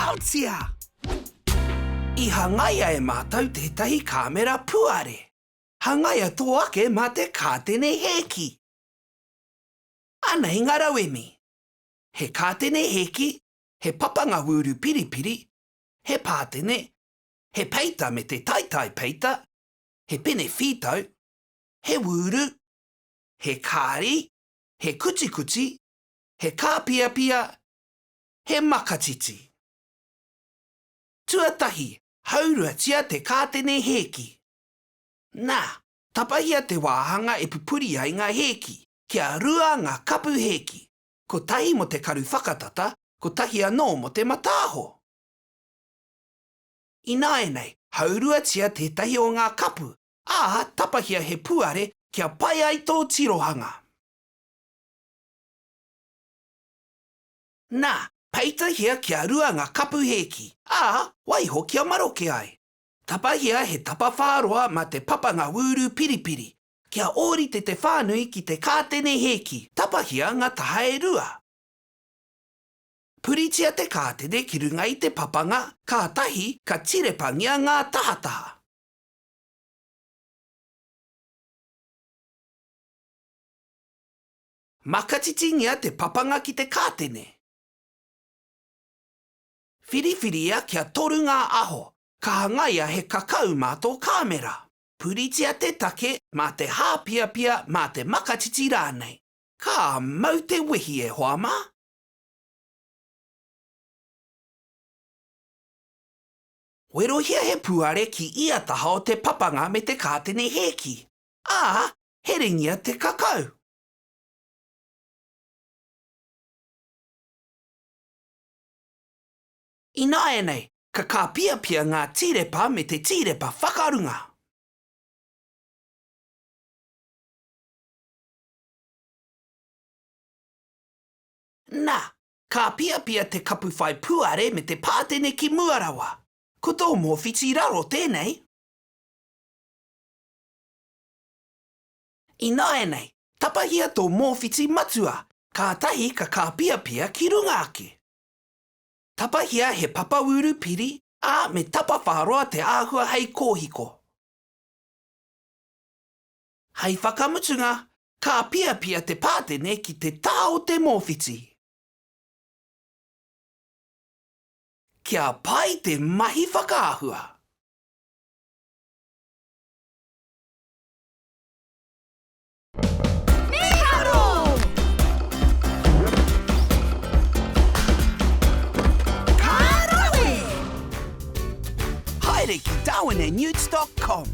Aotia! I hangaia e mātou tētahi kāmera puare. Hangaia tō ake mā te kātene hēki. Anei ngā rauemi. He kātene hēki, he papanga wūru piripiri, he pātene, he peita me te taitai peita, he pene whītau, he wūru, he kāri, he kutikuti, he kāpiapia, he makatiti. Tuatahi, hauruatia te kātene hēki. Nā, tapahia te wāhanga e pupuri ai ngā hēki, kia rua ngā kapu hēki, kotahi mō te karu whakatata, kotahi anō mō te mataaho. Ināianei, hauruatia tētahi o ngā kapu, ā, tapahia he puare kia pai ai tō tirohanga. Nā, peitahia kia rua ngā kapu hēki, ā, waiho kia maroke ai. Tapahia he tapawhā roa mā te papanga wūru piripiri, kia ōrite te whānui ki te kātene hēki, tapahia ngā taha e rua. Puritia te kātene ki runga i te papanga, kātahi ka tirepangia ngā tahataha. Makatitingia te papanga ki te kātene. Whiriwhiria kia toru ngā aho, ka hangaia he kakau mā tō kāmera. Puritia te take mā te hāpiapia, mā te makatiti rānei. Ka mau te wehi e hoa mā! Werohia he puare ki ia taha o te papanga me te kātene hēki, ā, herengia te kakau. Ināianei, ka kāpiapia ngā tīrepa me te tīrepa whakarunga. Nā, kāpiapia te kapu whai puare me te pātene ki mua rawa. Ko tō mōwhiti raro tēnei. Ināianei, tapahia tō mōwhiti matua, kātahi ka kāpiapia ki runga ake. Tapahia he papawūru piri, ā, me tapawhā roa te āhua hei kōhiko. Hei whakamutunga, kāpiapia te pātene ki te taha o te mōwhiti. Kia pai te mahi whakaahua! Mīharo! Ka rawe! Haere ki darwinandnewts dot com.